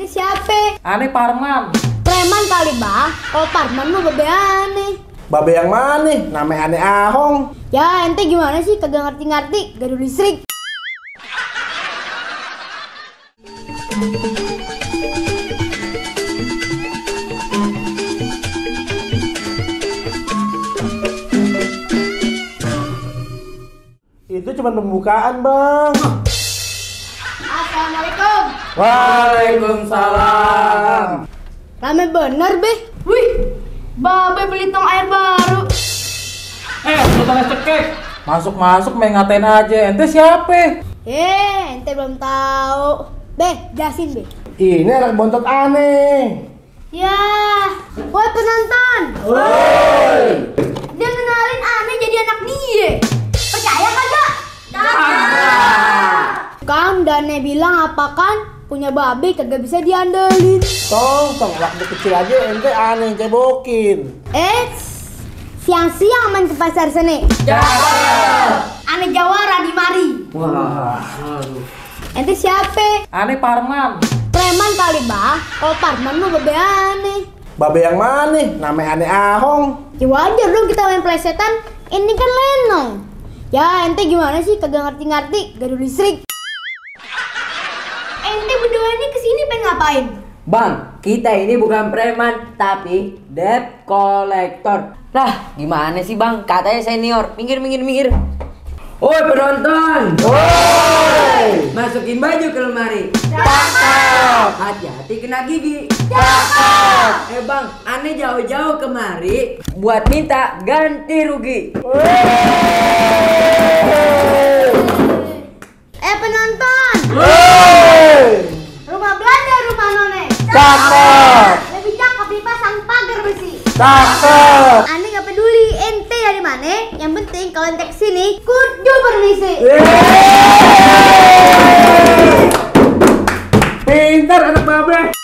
Ente siapa? Ane Parman. Preman kali bang. Kalau Parman mah babe aneh. Babe yang mana? Namanya Ane Ahong. Ya ente gimana sih kagak ngerti-ngerti gaduh listrik. Itu cuma pembukaan, Bang. Assalamualaikum. Waalaikumsalam. Rame bener be. Wih, babe beli tong air baru. Sultan cekek. Masuk main ngatain aja. Ente siapa? Ente belum tahu. Be, jelasin be. Ini anak bontot aneh. Ya, woi penonton. Woi. Dia kenalin aneh jadi anak dia. Percaya kagak? Kan Dane bilang apa kan punya babe kagak bisa diandelin. Tong, waktu kecil aja ente aneh cebokin. Siang-siang main ke pasar seni. Aneh jawara di mari. Wah. Ente siapa? Ane Parman. Preman kali bang. Kalau Parman mah babe aneh. Babe yang mana? Namanya Ane Ahong. Ya wajar dong kita main plesetan. Ini kan lenong. Ya ente gimana sih kagak ngerti-ngerti gaduh listrik. Ente berdua ini kesini pengen ngapain? Bang, kita ini bukan preman, tapi debt collector. Lah, gimana sih bang? Katanya senior. Minggir. Woi penonton. Woi. Masukin baju ke lemari. Cakep. Hati-hati kena gigi. Cakep. Bang, aneh jauh-jauh kemari buat minta ganti rugi. Penonton. Woi. Rumah belanja rumah none. Cakep. Lebih cakep dipasang pagar besi. Cakep. Aneh nggak peduli ente dari mana. Yang penting kalau ente kesini kudu permisi. Pintar anak babe.